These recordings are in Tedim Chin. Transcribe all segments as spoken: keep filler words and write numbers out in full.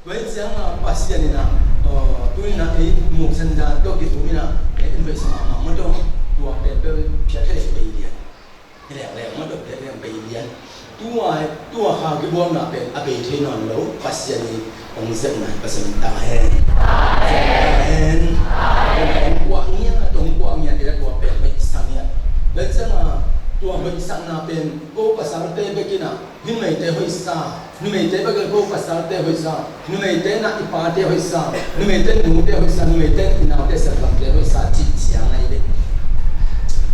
Tua hi ciangin ah Pasian in ah, uh, tu in ah ei Muksan Za tawh kizom in ah, eh, in hoihsa mahmah maw tawh, tua pen bel phiat kha leh bei lian. Hi leuleu maw tawh, phiat leh bei lian. Tua, tua kha kibuakna pen a bei thei nawn lo, Pasian in hong zepna hi, Pasian ta hen. Pasian ta hen. Hong kuah ngiat, hong kuah ngiat, tua pen hoihsa ngiat. Tua ciangin ah tua hoihsakna pen ko pasalte bek in ah, numeite hoihsa, numeite bek in ko pasalte hoihsa, numeite na i pate hoihsa, numeite nute hoihsa, numeite i naute sanggamte hoihsa cih ciang ahi ve.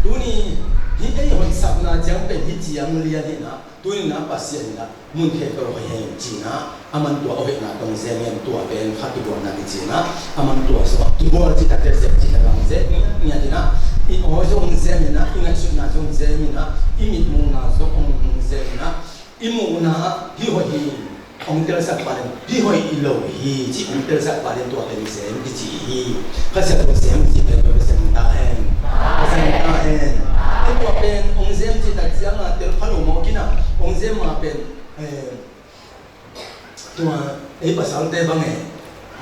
Tuni hih ei hoihsakna ciang pen hih ciang lian hi in ah, tuni in ah Pasian in ah mun khempeuh hoih hen ci in ah, aman tua a hoihna tawh hong zem ngiat, tua pen kha kibuakna kici in ah, aman tua sungah kibuak cih takte zem cih tak hong zem ngiat in ah, i aw zong hong zem in ah, i ngaihsutna zong hong zem in ah, i mitmuhna zong hong zem in ah, i muhna ah hih hoih hi, hong telsak pah leh, hih hoih hi lo hi cih hong telsak pah leh tua pen zem kici hi. Kha Siangtho zem kici pen tua pen zem ta hen. Zem ta hen. Tua pen hong zem cih tak ciangin ah tel pha lo mawk in ah, hong zem ma pen, eh, tua ei pasalte bang e,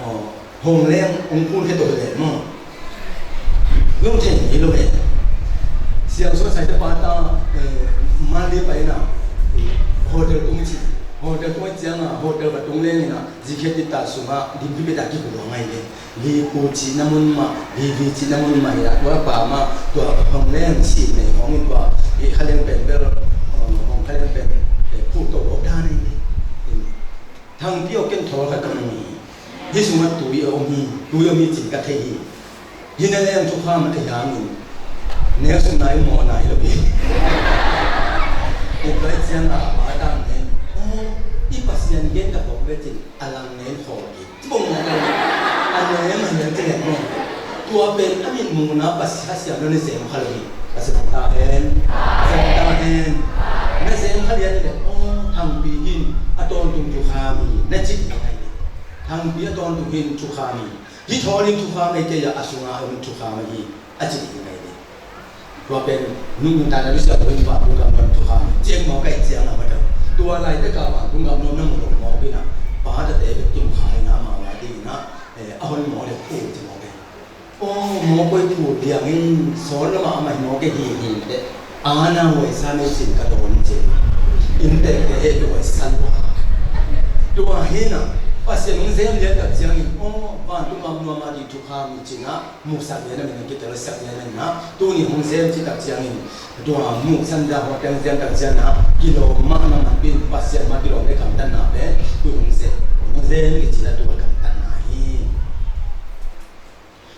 aw, hong leng hong phulkhia to hi leh maw, zong thei hi lo e. Siangsuan saite pa ta, eh, Maldives pai in ah hotel tung ci. Hotel tung ciangin ah hotel va tung leng in ah zikhet ti ta sungah dim pipet a kikuang ahi ve. Vipu cihna mun mah, Vivi cihna mun mah hi a, tua pa mah tua hong leng cih nei hong in tua, i kha leng pen bel, hong kha leng pen, eh, phuh to lo dan ahi ve. Thangpi aw, ken thawl khat ka mu hi. Hih sungah tui a om hi, tui a om hi cih ka thei hi. Hih na leng thukham a hi hangin, nek sungna i mawhna hi lo hi. I pai ciangin a pa tang nen, aw, i Pasian gen ka pawk ve cin, a lang nen khawl hi. Ci bawng mawk lo. A nem a nem ci leng maw. Tua pen a mitmuhna Pasian, Kha Siangtho na zem kha lo hi. Pasian ta hen. Pasian ta hen. Na zem kha lian hi leh, aw, Thangpi in a tawntung thukham hi, na cih hi. Thangpi a tawntung in thukham hi. Hih thawl in thukham hi kei a, a sungah a om thukham hi, a cih hi ngai ve. Tua pen nunung ta na lu sia tua in vantung gam nuam thukham hi. Ciek mawk a, i ciang a mah ta. Tua laitak a vantung gam nuam na mu lo mawk in ah, pa tate bek kim khai na mah mah ding in ah, eh, a hon mawk leh phu ci mawk e. Aw, mawk koi phu liang in sawl lam ah amah hi mawk e, hi hi teh. A na huai sa mei cin ka dawn cin. Inntek te he ka huai sa lua. Tua hi in ah Pasian hong zem lian tak ciangin, aw, vantung gam nuam a ding thukham hi cin ah, muhsak lian a min kitelsak lian a in ah, tuni hong zem cih tak ciangin, tua Muksan Za hotel zem tak ciangin ah, kilawm mahmah manpin Pasian mah kilawm le kamtanna pen, tu hong zem, hong zem i cih a tua kamtanna hi.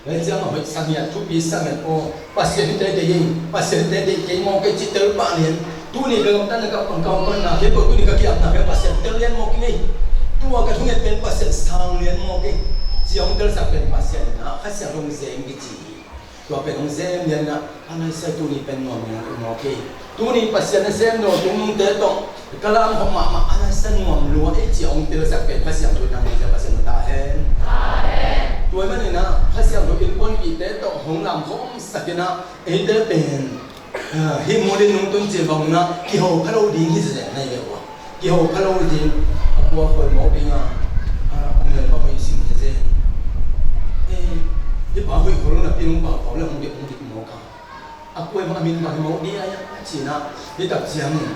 Lai ciang a hoih sa ngiat, thupi sa ngiat aw, Pasian hite deih in, Pasian hite deih kei mawk e cih tel pah lian. Tuni ka kamtanna ka pang ka hong panna khempeuh, tuni ka ki-apna khempeuh Pasian tel lian mawk ing ei. Tua ka thunget pen Pasian sang lian mawk e. Ci a hong telsak pen Pasian in ah, Kha Siangtho hong zem kici hi. Tua pen hong zem lian in ah, a lai sa tuni pen nuam mawk e. Tuni Pasian na sem lo tung nungte tawh ka lamkhawm mahmah a, na sa nuam lua ei ci a hong telsak pen Kha Siangtho in hong zia Pasian ta hen. Tua ahih manin ah Kha Siangtho innkuanpihte tawh hong lamkhawm sak in ah, eite pen, ah, hih mulin nungtun cil bang in ah kiho pha lo ding hi zen nai ve ua. Kiho pha lo ding, a kua khol mawk ding a, ah, a mel pa hoih sim hi zen. Eh, hih pa hoih khol lo napi hong pau pau le hong dik hong dik mawk a. A kuai mah a min bang hi mawk ding a, a ci in ah, hi tak ciangin,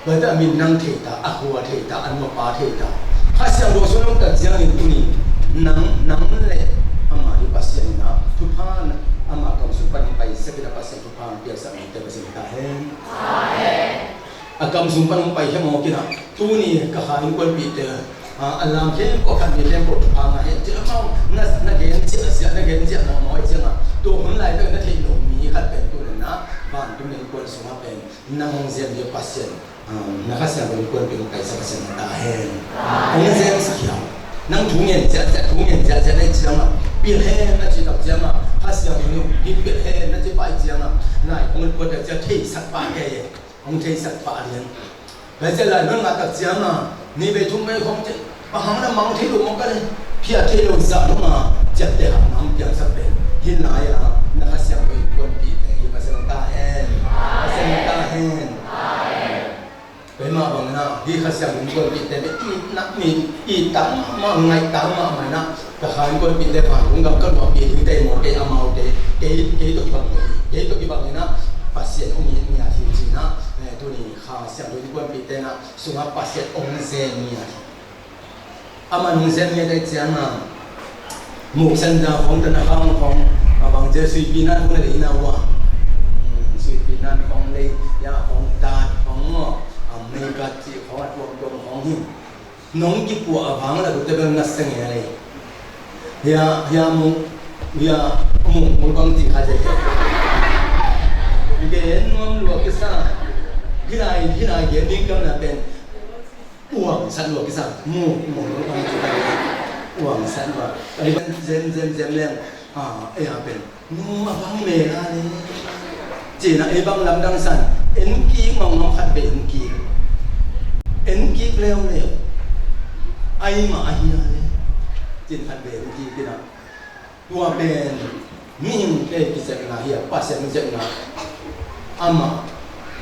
tua hi tak a min nang thei ta, a khua thei ta, a nu a pa thei ta. Kha Siangtho sung nong tak ciangin tuni, nang, nang le ama hi Pasian in ah, thupha, ama kam sung pan hong paisak in ah Pasian thupha hong piaksak mite Pasian ta hen. A kam sung pan hong paikhia mawk in ah, tuni ka kha innkuanpihte, ah, a lam khempeuh, a khat mi khempeuh thupha ngah hen. Ci amau na, na gen ciah, na gen ciah mawkmawk ahih ciangin, tua hun laitak na theih loh mi khat pen tu in ah, vantung innkuan sungah pen nang hong zem ding Pasian, ah, na Kha Siangtho innkuanpih hong paisak Pasian ta hen. Hong zemsak hiam? Nang thu ngen ciahciah, thu ngen ciahciah na hih ciangin, pilh hen na cih tak ciangin, Kha Siangtho in hong pilh hen na cih pah ahih ciangin, lai hong puat tak ciang theisak pah kei e. Hong theisak pah lian. Tua ciang lai hong ngah tak ciangin, nih vei thum vei khawng ciang, bang hang na mang thei lo mawk a le, phiat thei lo zah dong a, ciapteh hang na hong piangsak pen, hih lai-a na Kha Siangtho innkuanpihte hi Pasian ta hen. Pasian ta hen. Keimah bangin ah hih Kha Siangtho innkuanpihte bek itna mi, ittak mahmah, ngaihtak mahmah in ah, ka kha innkuanpihte vantung gam ka luahpih ding tei maw, kei amaute, kei, kei tawh kibang, kei tawh kibang in ah Pasian hong it ngiat hi ci-in ah, eh, tuni Kha Siangtho innkuanpihte in ah sungah Pasian hong zen ngiat hi. Aman hong zen ngiat ahih ciangin ah, muk sanda khawng, tana khawng khawng, a bang ci a, suipi nan khawng lei na uh a. Hmm, suipi nan khawng lei, ya khawng, dat khawng maw, a meikat cih khawng, a tuamtuam khawng hi. Nong kipuah a vang la, kute bel na seng e lei. Ya, ya muk, ya muk, muk bang cih kha lei. Gen nuam lua kisa. Hih lai, hih lai gen ding kam na pen. Uang sat lua kisa, mu, mu, mu, uang sat lua. Uang sat lua. Ei bang zem, zem, zem leng, ah, ei a pen, nu a bang me la le. Cina ei bang lamdang san, en kik ngong ngong khat be en kik. En kik leu leu. Ai ma a hia le. Cin khat be en kik kina. Tua pen mihingte kizepna hi a, Pasian kizepna. Amah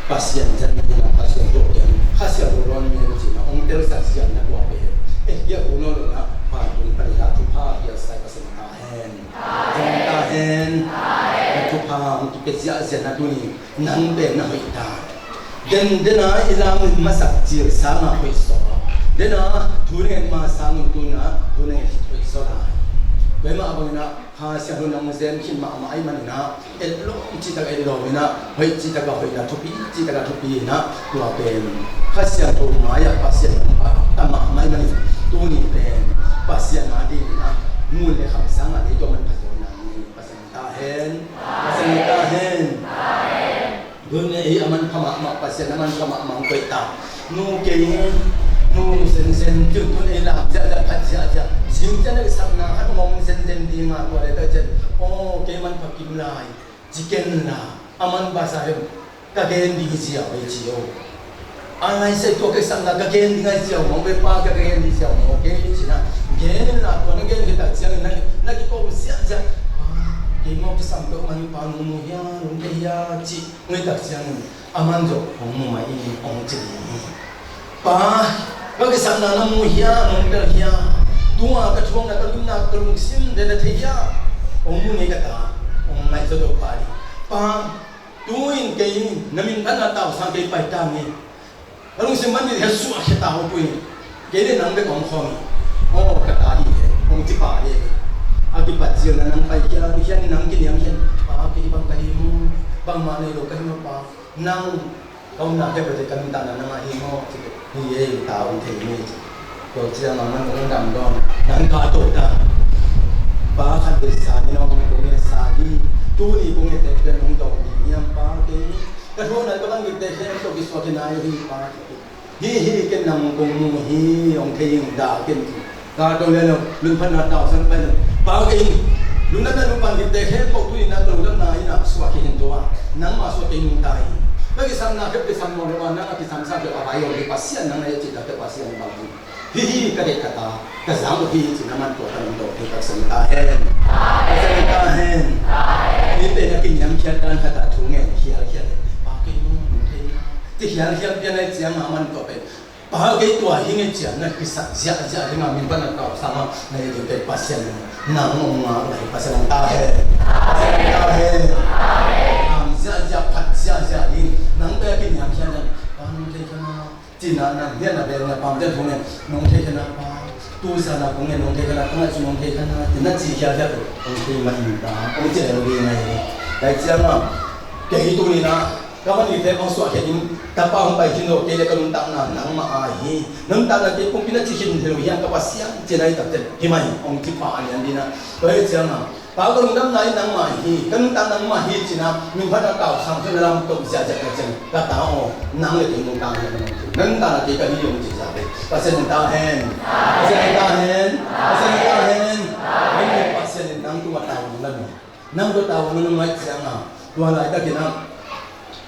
Pasian zetna hi a, Pasian tawh ken Kha Siangtho dawn mi hi a, cihna hong telsak ziahna tua pen. Eh, hia kuno lo na, vantung pan i la thupha hi a, sai Pasian ta hen. Pasian ta hen. Thupha hong kipia ziahziahna tuni. Nang pen na hoih ta. Den, den a i lam in masak cil sang a hoih saw. Den a thu na ngen ma sang in tun a thu na ngen hoih saw lai. Tua mah bangin ah Kha Siangtho nang zen khin mahmah ahih manin ah et lawm cih tak et lawm in ah, hoih cih tak a hoihna, thupi cih tak a thupi in ah, tua pen Kha Siangtho mai-ah Pasian hong pha ta mahmah ahih manin tuni pen Pasian a ding in ah ngun le kham sang a dei tua man pha zaw nang hi. Pasian ta hen. Pasian ta hen. Tun ei a manpha mahmah, Pasian a manpha mahmah hong koih ta. Nu kei, nu zenzen, tun tun ei lam ziahziah, phat ziahziah. Zing ciang ei sakna khat hong zenzen ding a, tua leh tua ciang, aw, kei manpha kim lai, ci ken la, a man basa hem, ka gen ding hi ziau ei ci o. A lai se tua kei sakna ka gen ding a hi ziau mawk, bek pa ka gen ding ziau mawk, kei ci na, gen in la, tua na gen khit tak ciangin na, na kiko ziahziah. Pa, kei mawk kisam peuh mah hi pa, nong mu hia, nong thei hia, ci. Ngai tak ciangin a man zong hong mu mai in hong ci ding hi. Pa, ka kisapna na mu hia, nong tel hia? Tua ka thuakna, ka lutna, ka lungsim de na thei hia? Hong mu ngei ka ta, hong ngaih zo zo pa ding. Pa, tu-in kei na min phatna tau sang kei pai ta ngei. Ka lungsim man ding he suah khia ta ho tu-in. Kei le nang bek hong khawm hi. Aw, ka ta hi he, hong ci pa hi. A kipat ciangin nang pai khia, khia nang kiniam khia. Pa, kei bang ka hi mu, bangmah nei lo ka hi mu pa. Nang ka omna khempeuh teh ka nuntakna nang a hi maw? Ci leh, hi ei, ta om thei ni ci. Tua ciang a man kong dam dawn, nang ka to ta. Pa khat vei sa ni nong kong ngen sa ni, tuni kong ngen teh pen nong dawng ding hiam pa kei? Ka thuakna ka bang gik teh khempeuh kisuak hi nai hi pa. Hi hi ken nang kong mu hi, hong thei ing da ken ci. Ka to lian lo, lungphatna tau san pai lo. Pau kei, lungdamna lungpan kei te khe ko tu ina ka lungdamna ina suak kei hin tua. Nangmah suak kei nung ta hi. Ka kisam na kep kisam lo le wa nang a kisam sa kep a bai lo kei Pasian nang na ya cita kep Pasian bang hi. Hi hi ka det ka ta, ka zang hi cina man tua ka nung to kei ka sang ta hen. Ka sang ta hen. Ni pe na kin yam khiat dan ka ta thu ngen khial khial. Pau kei nung nung thei na. Ti khial khial pian ai ciang a man tua pe. Pa kei tua hi ngei ciang na kisak ziahziah ding a min pan a kau sang a na hi ding pe Pasian nang ong ngak na hi Pasian nang ta he. Pasian nang ta he. Am ziahziah phat ziahziah ding nang pe a kiniam khian nang pa nong thei kha na. Cina nang hian a bel na pam te thong nong thei kha na pa. Tu sa na kong nong thei kha na, kong ngai su nong thei kha na. Cina ci khial khial nong thei ma in ta. Kong ci le lo ding ngai. Dai ciang a kei tu ni na. Ka van i fek hong suah khe in, tapa hong pai khin lo kei le ka nuntakna nangmah a hi. Nuntakna kei pumpi na ci khin thei lo hiam ka Pasian, ci nai tak ten hi mai, hong ci pah a lian dina. Tua hi ciang a, pa ka lungdamna in nangmah hi, ka nuntak nangmah hi cina, min phat a kau sang khin a lam to ziahziah ka ciang, ka ta aw, nang le kei nuntak hi a nang ci. Nuntakna kei ka hi hong ci ziah kei. Pasian in ta hen. Pasian in ta hen. Pasian in ta hen. Pasian in nang tung a ta hong la nung. Nang tua tau nang ngai ciang a, tua lai takin a,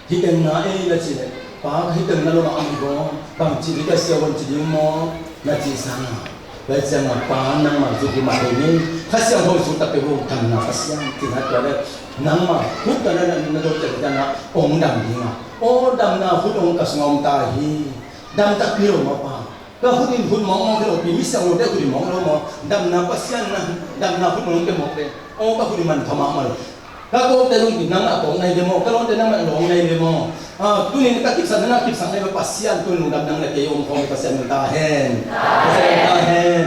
hi teng na ei na ci le, pa hi teng na lo ma am hi bo, bang ci di ka sia wan ci di mo, na ci sang a. Lai ciang a, pa nangmah zu hi ma thei ni, ka sia ho zu tak pe ho kan na ka sia, ci na tua le, nangmah, hut ka na na na do ciang ka na, ong dam ding a. O dam na hut ong ka sung om ta hi. Dam takpi lo maw pa? Ka khut in khut mawkmawk hi lo pi, misiang lote khut in mawk lo maw? Damna Pasian na, damna khut mawk lo te mawk te. Aw, ka khut in man pha mahmah lo. Ka kawkte lungkim nang a kawk nai ve maw? Ka lawmte nang a lawng nai ve maw? Ah, tunin ka kipsak nang a kipsak nai ve Pasian, tunin lungdam nang le kei om khawm Pasian nang ta hen. Pasian nang ta hen.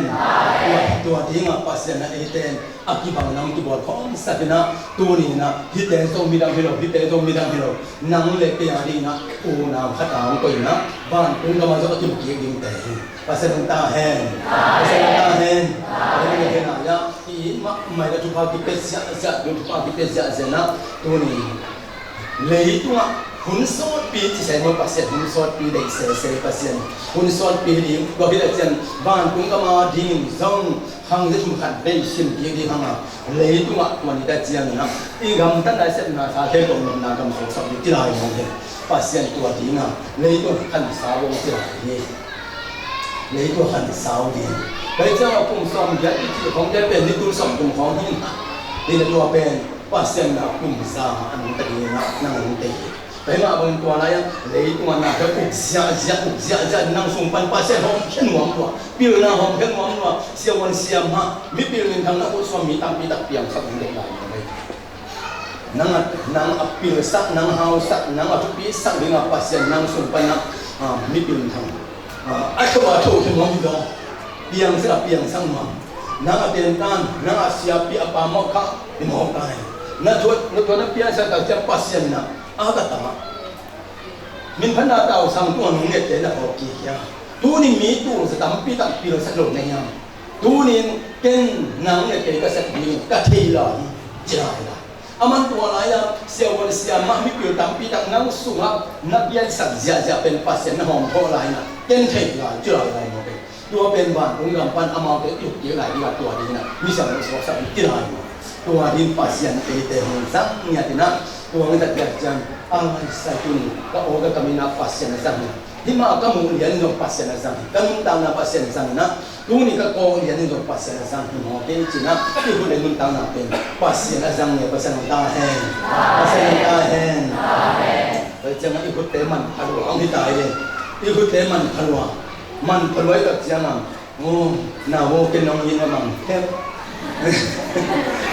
Tua, tua dingah Pasian a eite a kibang nang kibawl khawm sak inah, tuni inah, hihte zong midang hi lo, hihte zong midang hi lo. Nang le kei a ding inah, unau khat a hong koih inah, vantung gam ah zong a kim kik dingte hi. Pasian hong ta hen. Pasian hong ta hen. Pasian hong ta hen. Ya, i mah mai la thupha kipia ziahziah, thupha kipia ziahziah inah, tuni. Leitungah hun sawtpi ci se maw Pasian, hun sawtpi deih sese Pasian. Hun sawtpi ding, tua khit a cian vantung gam a ding zong khang zia thum khat deih sim kik ding hang a. Leitungah tua ni ta ciang inah i gamtat lai sepna sa khempeuh nopna gam suaksak ding ci lai mawk hi. Pasian tua dingah leitungah khansa bawng ci lai hi. Leitungah khansa ding. Tua ciangah kum sawm giat i cih khawng te pen ni tul sawm kum khawng hi. Hi le tua pen Pasian na kum za a nungta ding a nang nungta hi. Tua hi mah bangin tua lai-ah leitungah na khe uk ziahziah, uk ziahziah, nang sung pan Pasian hawmkhia nuam lua, pilna hawmkhia nuam lua, siavuan siamah, mipil minthang na khutsua mi tampi tak piangsak ding deih lai nuam hi. Nang a, nang a pilsak, nang hausak, nang a thupisak dingah Pasian nang sung panah, ah, mipil minthang. Ah, a tho a tho hi mawk hi dong. Piangsak a piangsak mawk. Nang a tentan, nang a siapi a pa mawk kha hi mawk ai. Na thuat, na thuat na piangsak tak ciang Pasian na a ka tama. Min phatna tausang tung a nung nette na phawk kik hiam? Tunin mi tul za tampi tak pilsak lo na hiam? Tunin ken nang le kei ka sep ding ka thei lai hi, ci lai la. A man tua lai-ah siavuan siamah mipil tampi tak nang sungah na piansak ziahziah pen Pasian na hawm khawh lai inah ken theih lai, ci lai lai maw pen. Tua pen vantung gam pan amaute i uk kik lai dingah tua dingin ah misiang hong suaksak ding ci lai maw. Tua ding Pasian eite hong zang ngiat inah tua ngiat a piak ciang a laisai tuni ka aw ka kam inah Pasian a zang hi. Hih mah ka muh lian in zong Pasian a zang hi. Ka nuntakna Pasian a zang inah tuni ka kawk lian in zong Pasian a zang hi maw kei cinah i khut le nuntakna pen Pasian a zang le Pasian hong ta hen. Pasian hong ta hen. Tua ciangah i khutte man pha lua hong hi ta hi. I khutte man pha lua. Man pha lua i tak ciangah, oh, na wo ken nong yin a mang thep.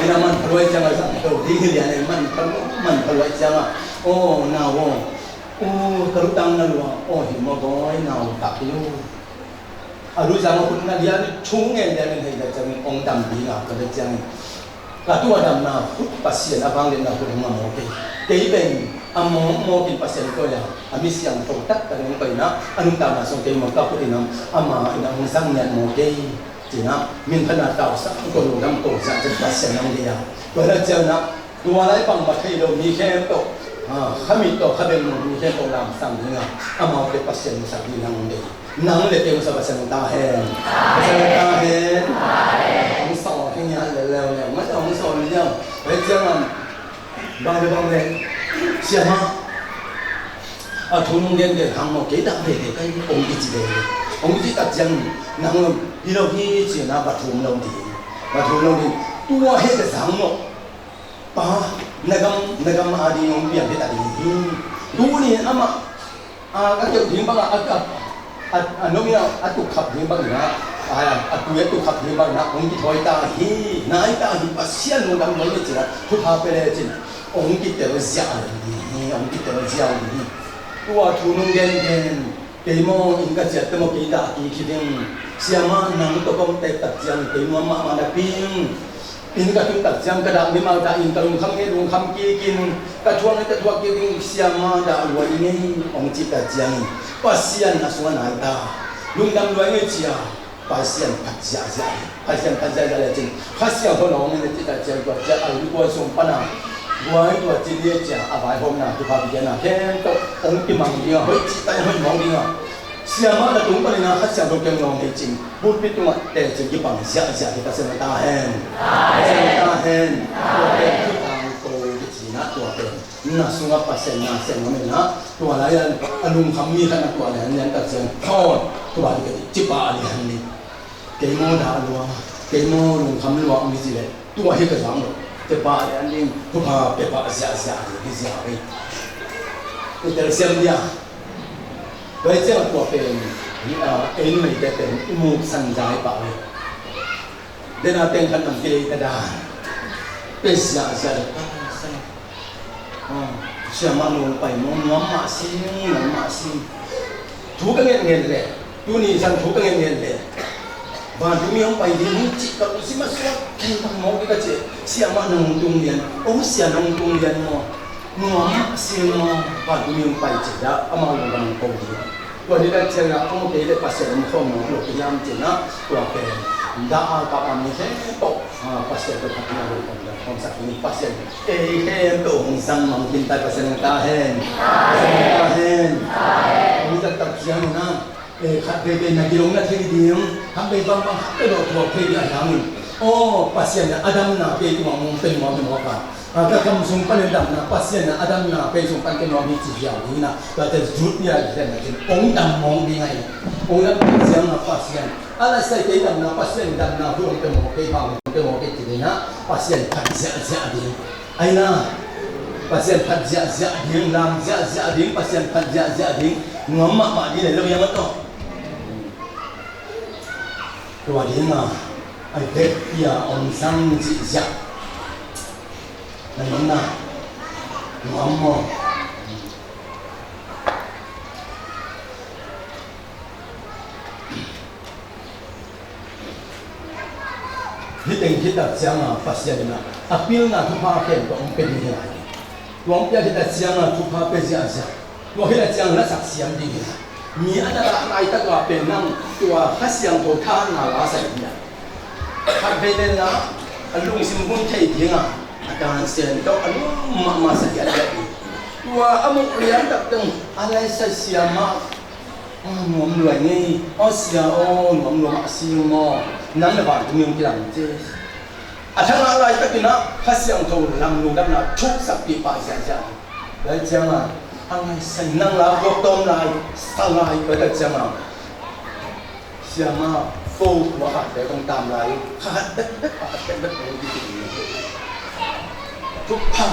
Ina man pha lua i ciangah zang to ding hi lian e man pha lua, man pha lua i ciangah, oh, na wo. Oh, ka lutang na lua, oh, hi maw gawi na wo tak hi lo. A lu zang a khut na lian thu ngen lian in hei na ciangin ong dam ding a ka le ciangin. Ka tua damna khut Pasian a vangliatna khut hong a maw kei. Kei pen a mawkmawk in Pasian koih a, a mi siangtho taktak in hong koih inah a nuntakna sung kei maw ka khut inah ama inah hong zang ngiat maw kei. Cinah min phatna tausak ko lungdam ko zah cian Pasian hong dei a. Tua inah cianah tua lai bangmah thei lo mi khempeuh, ah, khamit tawh khabeng lo mi khempeuh lamsang dingah amaute Pasian musak ding hong dei. Nang le kei hong sa Pasian hong ta hen. Pasian hong ta hen. Hong sa aw heng hian le leu leu. Masa hong sa aw ni leu. Hei ciang am. Bang le bang le. Siamah. A thu nung gen gen hang maw kei dah ve ve kai hong kici ve ve. Hong kici tak ciang nang lo. Hi lo hi ci na va thum lo ding. Va thum lo ding. Tua he ka sang maw. Pa, na gam, na gam a ding hong piang hi ta ding hi. Tuni amah, a, ka keuh ding bangah, a, a, a, a nong inah, a tukkhap ding bangin ah, a, a tui a tukkhap ding bangin ah, hong kithawi ta hi, nai ta hi, Pasian lungdam lo hi cinah, thupha pia le cin, hong kitel ziah ding hi, hong kitel ziah ding hi. Tua thu nong gen gen, kei maw, inn ka ciah te maw, kei dah kik hi ding. Siamah nang tawh ka om tek tak ciang, kei nuam mahmah na ping. Inn ka tun tak ciang, ka dah mimal dah in, ka lungkham nge lungkham kik in, ka thuak nge ka thuak kik ding, siamah dah lua ing ei, hong cih tak ciang. Pasian a sungah nai ta. Lungdam lua ing ei cia. Pasian phat ziahziah hi. Pasian phat ziahziah le cin. Kha Siangtho nawng in a cih tak ciang tua ciah a lungkuan sung pana. Guai tua cin hi a ciah a vaihawmna thupha biakna khempeuh hong kimang ding a, hoih cih tak in hoih mawng ding a. Siamah na tung panin a Kha Siangtho keng nawng hi cin. Pulpit tungah teng cin kipang ziahziah hi Pasian ta hen. Pasian ta hen. Tua pen thutang ko hi cin a tua pen. Na sungah Pasian na sian ngam inah tua lai-an a lungkham mi khat na tua lai-an lian tak ciang thawn tua hi ka dih cipa a lian ni. Kei maw dah lua, kei maw lungkham lua mi ci leh tua hi ka zang lo. Cipa a lian ding thupha pia pah ziahziah ding hi ziah hi. I telsiam dia. Tua hi ciang a tua pen, ah, ei numeite pen i muksan zai pah ve. Dena teng khat nam kilei ta dan. Pe ziahziah le pa san. Ah, siamah nong pai maw, nuam mah sing, nuam mah sing. Thu ka ngetnget leh, tuni zan thu ka ngetnget leh, vantung mi hong pai ding hi cih ka lungsim ah suak kei bang maw, ka cih, siamah nong tung lian, o sia nong tung lian maw, nuam mah sing maw, vantung mi hong pai cih dah amau lungdam ko ding. Tua ni dah ciang a kong kei leh Pasian om khawm nong lo hiam cih na, tua pen dah a ka am hi he tawh, ah, Pasian tua khat na lo kong dah khawm sak ni Pasian. Ei, khempeuh hong zang mang khin ta Pasian hong ta hen. Pasian hong ta hen. Hong zat tak ciang na, eh, khat veivei na gilong na thei ding, khat vei bangbang khat vei lo thuak thei ding a hiangin. Aw, Pasian na a damna kei tungah hong pen nuam hi mawk a. A, ka kam sung panin damna, Pasian na a damna kei sung pan ken nuam hi ci hiang ding na. Tua te zut ni a hiang na cin hong dam mawk ding a hi. Hong dam tak ciang na Pasian. A laisai kei damna, Pasian damna hu hong pe mawk kei bang hong pe mawk kei ci ding na. Pasian phat ziahziah ding. Ai na, Pasian phat ziahziah ding, lam ziahziah ding, Pasian phat ziahziah ding, nuam mahmah ding le lo hiam a tawh. Tua ding a, ai bek pia om sang ziahziah. Na nuam na, nuam maw. Hih teng hih tak ciang a Pasian in a, a pilna thupha khempeuh hong pia ding hi lai. Tua hong piak hih tak ciang a thupha pia ziahziah. Tua hih tak ciang lasak siam ding hi lai. Mi a na lah laitak a pen nang tua Kha Siangtho thahatna la sa ding hi lai. Khat vei pen na a lungsim hun thei ding a, a tansen tawh a lum mahmah sa hiathiat ding. Tua a muk lian tak teng a laisai siamah. Aw, nuam luai ngei, aw sia aw, nuam nuam a sing maw, nang na vantung mi hong kilang ci. A thangah laitakin ah Kha Siangtho lam lungdamna thuksakpih pah ziahziah. Lai ciangah a ngaisai nang la kawk tawm lai, sa lai, tua tak ciangah siamah fo tua khat te kong tam lai, khat bekbek, khat bekbek kong kitik. Thupha.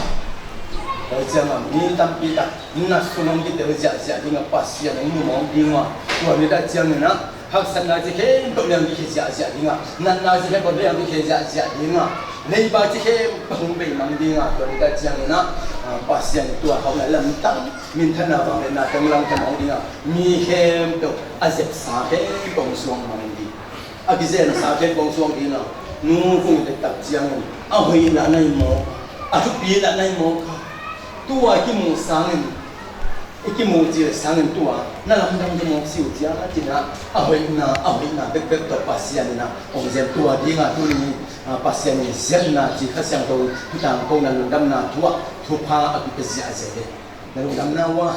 Lai ciangah mi tampi tak na sung hong kitel ziahziah dingah Pasian hong mumawk dingah, tua ni dah ciangin ah haksatna ci khempeuh liang dikhe ziahziah dingah, natna ci khempeuh liang dikhe ziahziah dingah, leiba ci khempeuh hong beimang dingah, tua ni dah ciangin ah, ah, Pasian tua hauhna lamtang minthanna vangliatna teng langtang hong dingah, mi khempeuh a zepsa khempeuh hong suang mang ding. A kizensa khempeuh hong suang dingah, nu kong i tek tak ciangin a hoihna na hi mawk a, a thupi na hi mawk a, tua i kimuh sangin, i kimuh cil sangin tua na lamdang hi mawk si uh ciang a cinah, a hoihna, a hoihna bekbek tawh Pasian inah hong zem tua dingah tuni, ah, Pasian in ziamna ci Kha Siangtho Thuthang kona lungdamna thu ah thupha a kipia ziahziah hi. Na lungdamna uh ah